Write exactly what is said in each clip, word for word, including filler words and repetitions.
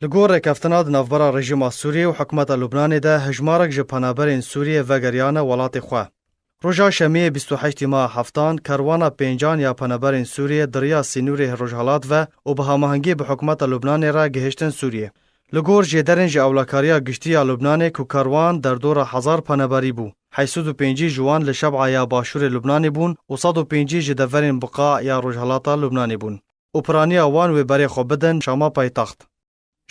Li gor rêkeftina di navbera rejîma Sûriyê û hikûmeta Lubnanê de hejmarek ji penaberên Sûriyê vegeriyane welatê xwe. Roja Şemiyê bîst û heştê meha heftan, kerwana pêncan ya penaberên Sûriyê di riya sînorê rojhelat ve û bi hemahengî bi hikûmeta Lubnanê re gihiştin Sûriyê. Li gor jêderên ji ewlekariya giştî ya Lubnanê ku kerwan derdora hezar penaberî bû, heyt sed û pêncî ji wan li Şeb'a ya başûrê Lubnanê bûn û sed û pêncî ji deverên Biqa ya rojhelata Lubnanê bûn û piraniya wan wê berê xwe bidin Şama paytext.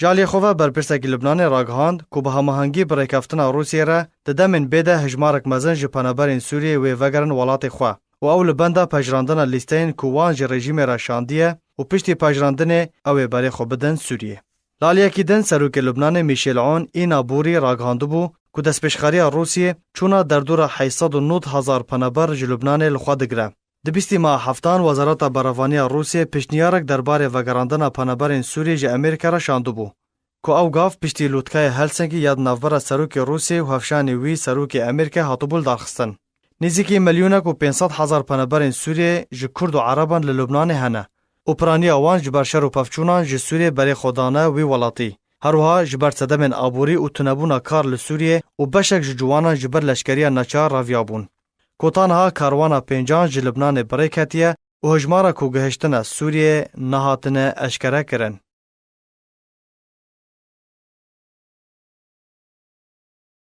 Ji aliyê xwe ve berpirsekî Lubnanê ragihand ku bi hemahengî bi rêkeftina Rûsiyê re di demên bê de hejmarek mezin ji penaberên Sûriyê wê vegerin welatê xwe û ew li benda pejirandina lîsteyên ku wan ji rejîmê re şandiye û piştî pejirandinê ew ê berê xwe bidin Sûriyê. Li aliyekî din serokê Lubnanê Mîşel Aoun îna borî ragihandibû ku destpêşxeriya Rûsiyê çûna derdora heyt sed û nod hezar penaber ji Lubnanê li xwe digire. Di bîstê meha heftan Wezareta Berevaniya Rûsiyê piştniyarek derbarê vegerandina penaberên Sûriyê ji Amerîka re şandibû, ku ew gav piştî lûtkaya Helsinkî ya di navbera serokê Rûsiyê û hevşanê wî serokê Amerîkayê hatibû lidarxistin. Nêzîkî milyonek û pênc sed hezar penaberên Sûriyê ji Kurd û Ereban li Lubnanê hene û piraniya wan ji ber şer û pevçûnan ji Sûriyê berê xwe dane wî welatî. Her wiha ji ber sedemên aborî û tunebûna kar li Sûriyê û beşek ji ciwanan ji ber leşkeriya neçar reviyabûn. Ku ta niha karwana pêncan ji Libnanê bi rê ketiye û hejmara ku gihiştine Sûriyê nehatine eşkere kirin.